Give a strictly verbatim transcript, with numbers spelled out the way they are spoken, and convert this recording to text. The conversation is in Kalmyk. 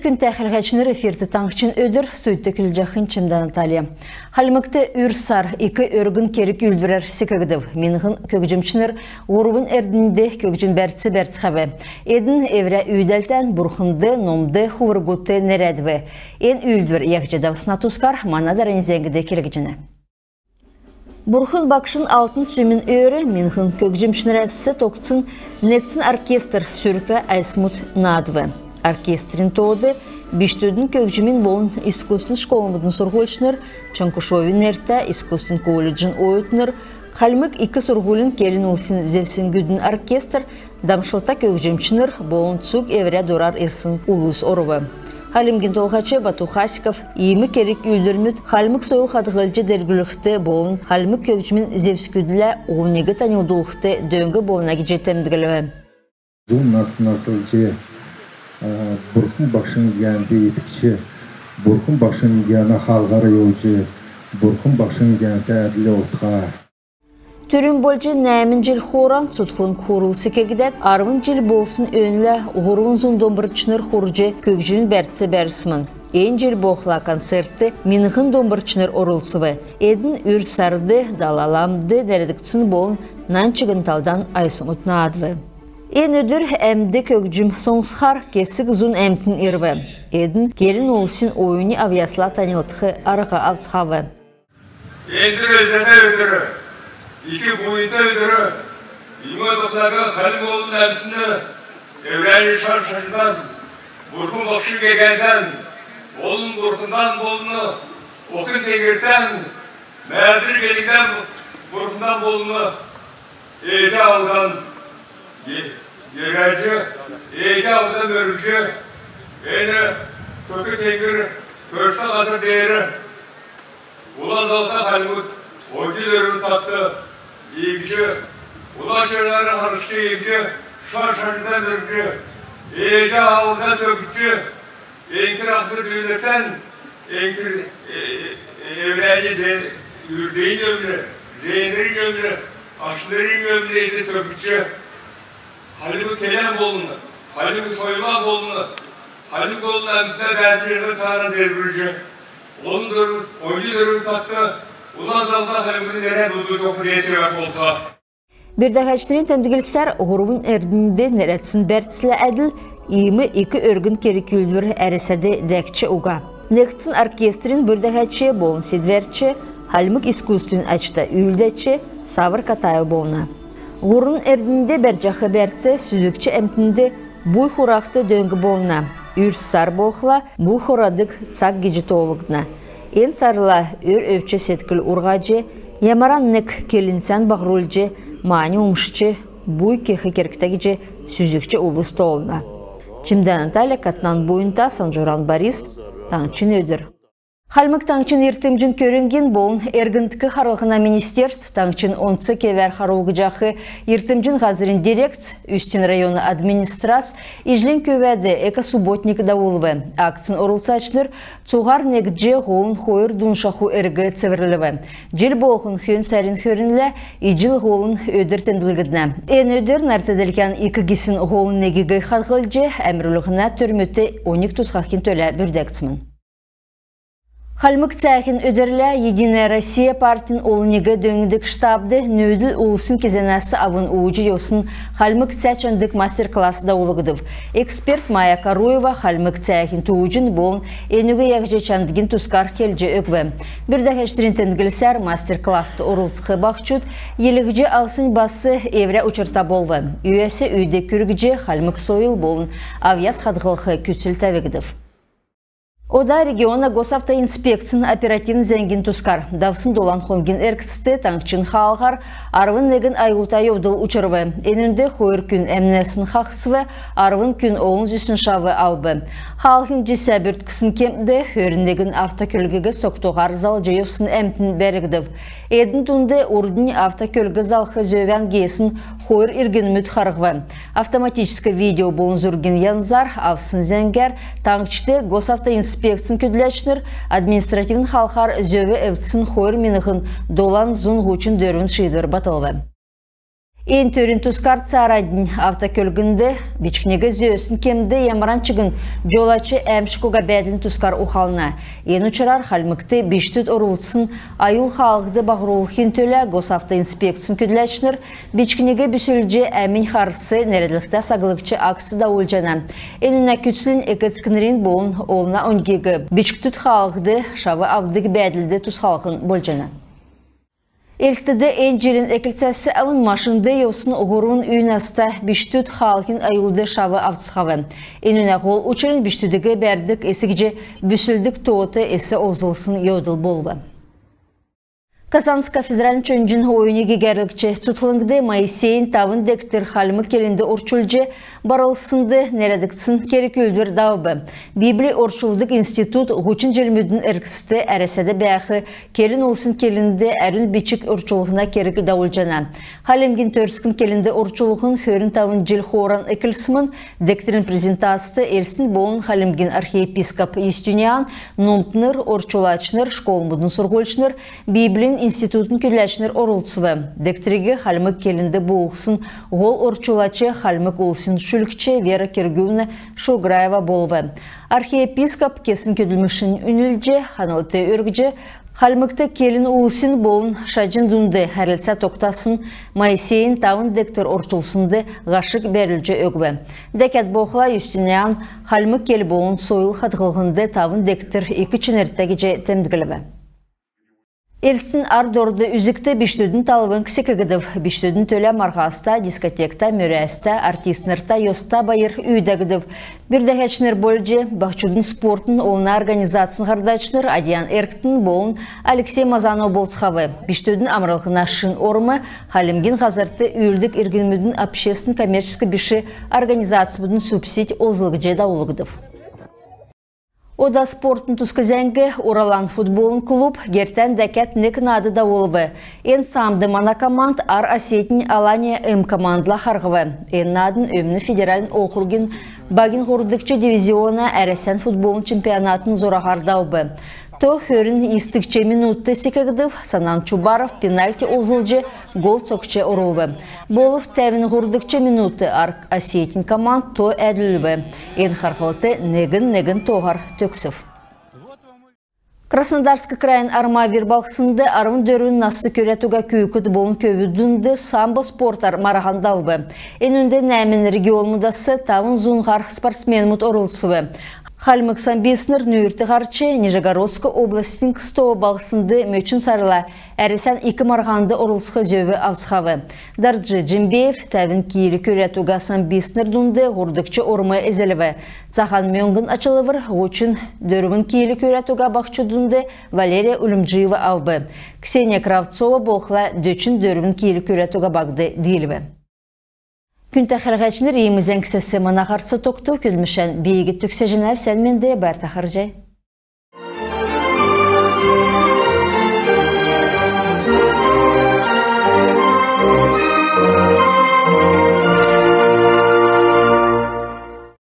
Күндтә хәләһәчнр, эфирт «Таңһчин өдр», студьд көдлҗәхнь Чимдә Наталья. Хальмгт үр сар ик өргн керг-үүлдврәр секгдв. Миңһн көгҗмчнр һурвн эрднд көгҗм бәрц бәрцхәв. Эдн эврә үүдәлтән бурхнд, номд, хувргудт нерәдв. Эн үүлдвр яһҗ давсна тускар мана дарани зәңгд келгдҗәнә. Бурхн Багшин алтн сүмин өөр миңһн көгҗмчнрәс тогтсн негдсн оркестр сүркә айсмуд наадв. Оркестрин тоод бичкдүдин көгҗмин болн искусствин школмудын сурһульчнр, Чонкушовин нертә искусствин колледжин оютнр, Хальмг ик сурһулин келн улсин зевсгүдин оркестр, дамшлта көгҗмчнр болн цуг эврә дурар ирсн улс орв. Хальмгин Толһач Бату Хасиков иим керг-үүлдврмүд хальмг сойл хадһлҗ делгрүлхд болн хальмг көгҗмин зевсгүдлә олниг таньлдулхд дөң болна гиҗ темдглв. Зун нас наслҗ, э, Бурхн Багшин гәнд иткҗ, Бурхн Багшин гәнә хаалһар йовҗ, Бурхн Багшин гәнтә әдл болтха. Түрүн болҗ нәәмн җил хооран цутхлң хурл секгдәд, арвн җил болсн өөнлә һурвн зун домбрчнр хурҗ көгҗмин бәрц бәрсмн. Эн җил болхла концертд миңһн домбрчнр орлцв. Эдн үр сард, Дала ламд нерәдгдсн болн нань чигн талдан айсмуд наадв. Эн өдр әмд көгҗм соңсхар кесг зун әмтн ирв. Эдн келн улсин оюни авъясла таньлдх арһ авцхав. Эндр элзәтә өдр, ик буйнта өдр, иим тухлаг хальмг олн әмтн эврәннь шар шажндан, Бурхн Багшин гегәндән, олн бурхндан болн охин теңгртән, Мәәдр гелңдән бурхндан болн ээҗ-аавдан йөрәҗ, ээҗ-аавдан мөргҗ, эн көк теңгр, көршт һазр деер улан залта хальмгуд оньдин дөрвн цагт иигҗ, улан чирәләр харһҗ иигҗ, шар шажндан мөргҗ, ээҗ-аавдан сөггдҗ, эңкр ахнр-дүүнртән, эңкр, э, э, эврәннь зе-, үрдин өмн, зеенрин өмн, ашнрин өмн эдн сөггдҗ, хальмг келән болн, хальмг сойлан болн, хальмг олн әмтнә бәәдл-җирһлин цааран делгрүлҗ, оньдин дөрвн цагт улан залта хальмгудын нерән дуудулҗ өгх бәәдл болтха. Бүрдәһәчнрин темдглсәр, һурвн эрднд нерәдсн бәрцлә әдл иим ик өргн керг-үүлдвр Әрәсәд дәкҗ уга. Негдсн оркестрин бүрдәһәч болн седвәрч, хальмг искусствин ачта үүлдәч Савр Катаев болна. Һурвн эрднд бәрҗәх бәрц сүзгч әмтнд буй хурахд дөң болна. Үр сар болхла буй хурадг цаг гиҗ тоолгдна. Эн сарла өр өвч седкл урһаҗ, ямаран нег келнцән баһрулҗ, мань умшҗ, буй кех кергтә гиҗ сүзгч улс тоолна. Чимдә Наталья, Катнан Буйнта, Санҗуран Борис, «Таңһчин өдр». Хальмг Таңһчин йиртмҗин көрңгин болн эргндк харлһна министерств таңһчин онц кевәр харулгдҗах йиртмҗин һазрин дирекц, Үстин района администрац Иҗлин көвәд экосубботник давулв. Акцин орлцачнр цуһар негдҗ һолын хойр дуншаху эрг цеврлв. Җил болһн хөн сарин хөрнлә Иҗл һолын өдр темдглгднә. Эн өдр нарт делкән ик гисн һолын негиг хадһлҗ, әмрүллһнә төрмүдт оньг тусхахин төлә бүрдәгдсмн. Хальмг цәәхин өдрлә «Единая Россия» партин олниг дөңндг штабд нүүдл улсин кезәнәс авн ууҗ йовсн хальмг цә чандг мастер-класс давулгдв. Эксперт Майя Каруева хальмг цәәхин тууҗин болн энүг яһҗ чандгин тускар келҗ өгв. Бүрдәһәчнрин темдглсәр, мастер-класст орлцх баһчуд йилһҗ авснь бас эврә учрта болв. Үйәс үйд күргҗ хальмг сойл болн авъяс хадһлх күцл тәвгдв. Ода региона госавтоинспекцин оперативн зәңгин тускар. Давсн долан хонгин эргцд таңһчин хаалһар арвн негн аюлта йовдл учрв. Энүнд хойр күн әмнәсн хаһцв, арвн күн олн зүсн шав авв. Хаалһин җисә бүртксн кемд хөрн негн автокөлгиг согтуһар залҗ йовсн әмтн бәргдв. Эдн дунд урднь автокөлг залх зөвән геесн хойр иргнмүд харһв. Автоматическ видео болн зургин янзар авсн зәңгәр таңһчд госавтоинспекцин көдләчнр административн халхар зөв эвдсн хойр миңһн долан зун һучн дөрвн шиидвр батлв. Эн төрин тускар цааранднь автокөлгнд бичкниг зөөсн кемд ямаран чигн җолач әәмшг уга бәәдлин тускар ухална. Эн учрар Хальмгт бичкдүд орлцсн аюл хаалһд баһрулхин төлә Госавтоинспекцин көдләчнр «Бичкниг бүслҗ әминь харс» нерәдлһтә саглгч акц давулҗана. Энүнә күцлнь эк-эцкнрин болн олна оньгиг бичкдүд хаалһд шав авдг бәәдлд тусхалһн болҗана. Элстд эн җилин эклцәс авн машинд йовсн һурвн үй наста бичкдүд хаалһин аюлд шав авцхав. Энүнә һол учрнь бичкдүдиг бәрдг эс гиҗ бүслдг тоот эс олзлсн йовдл болв. Казанск кафедральн чонҗин оюни гегәрлгч цутхлңд Моисейин тавн дегтр хальмг келнд орчулҗ барлснд нерәдгдсн керг-үүлдвр давв. Библи орчулдг институт һучн җилмүдин эргцд Әрәсәд бәәх келн улсин келнд әрүн бичг орчулһна керг давулҗана. Хальмгин төрскн келнд орчулһн хөрн тавн җил хооран эклсмн. Дегтрин презентацд Элстин болн Хальмгин архиепископ Юстиниан, номтнр, орчулачнр, школмудын сурһульчнр, Библин институтин көдләчнр орлцв. Дегтриг хальмг келнд буулһсн һол орчулач, хальмг улсин шүлгч Вера Киргуевна Шуграева болв. Архиепископ кесн көдлмшинь үнлҗ, ханлт өргҗ, Хальмгт келн улсин болн шаҗн дунд хәрлцә тогтасн Моисейин тавн дегтр орчулснд һашг бәрүлҗ өгв. Дәкәд болхла Юстиниан хальмг кел болн сойл хадһллһнд тавн дегтр ик чинртә гиҗ темдглв. Элстин ар-дорд үзгт бичкдүдин талвң секгдв. Бичкдүдин төлә марһаста, дискотекта, мөрәстә, артистнрта йоста байр үүдәгдв. Бүрдәһәчнр болҗ баһчудын спортын олна организацин һардачнр Адьян Эрктн болн Алексей Мазанов болцхав. Бичкдүдин амрлһна шин орм Хальмгин һазрт үүлддг иргнмүдин обществин коммерческ биш организацмудын субсидь олзлҗ давулгдв. Ода спортын туск зәңг. «Уралан» футболын клуб гертән дәкәд нег наад давулв. Эн саамд мана команд Ар Осетин «Алания-М» командла харһв. Эн наадн Өмн федеральн округин багин һурвдгч дивизиона Әрәсән футболын чемпионатын зураһар давв. То хөрн йисдгч минутд секгдв. Санан Чубаров пенальти олзлҗ гол цокҗ орулв. Болв тәвн һурвдгч минутд Ар Осетин команд то әдлүлв. Эн харһлт негн-негн тоһар төгсв. Краснодарск крайин Армавир балһснд арвн дөрвн нас күрәд уга күүкд болн көвүдин дунд самбо спортар марһан давв. Энүнд нәәмн регионмудас тавн зун һар спортсменмүд орлцв. Хальмг самбистнр нүүрт һарч, Нижегородск областин Кстово балһснд мөчн сарла Әрәсән ик марһанд орлцх зөв авцхав. Дарҗ Джимбеев тәвн кил күрәд уга самбистнр дунд һурвдгч орм эзлв. Цаһан мөңгн ачлвр һучн дөрвн кил күрәд уга баһчудын дунд Валерия Улюмджиева авв. Ксения Кравцова болхла дөчн дөрвн кил күрәд уга багд диилв. Күндтә хәләһәчнр, иим зәңгсәс мана һарц тогтв. Көдлмшән би төгсәҗәнәв. Сән менд бәәтн, харһий.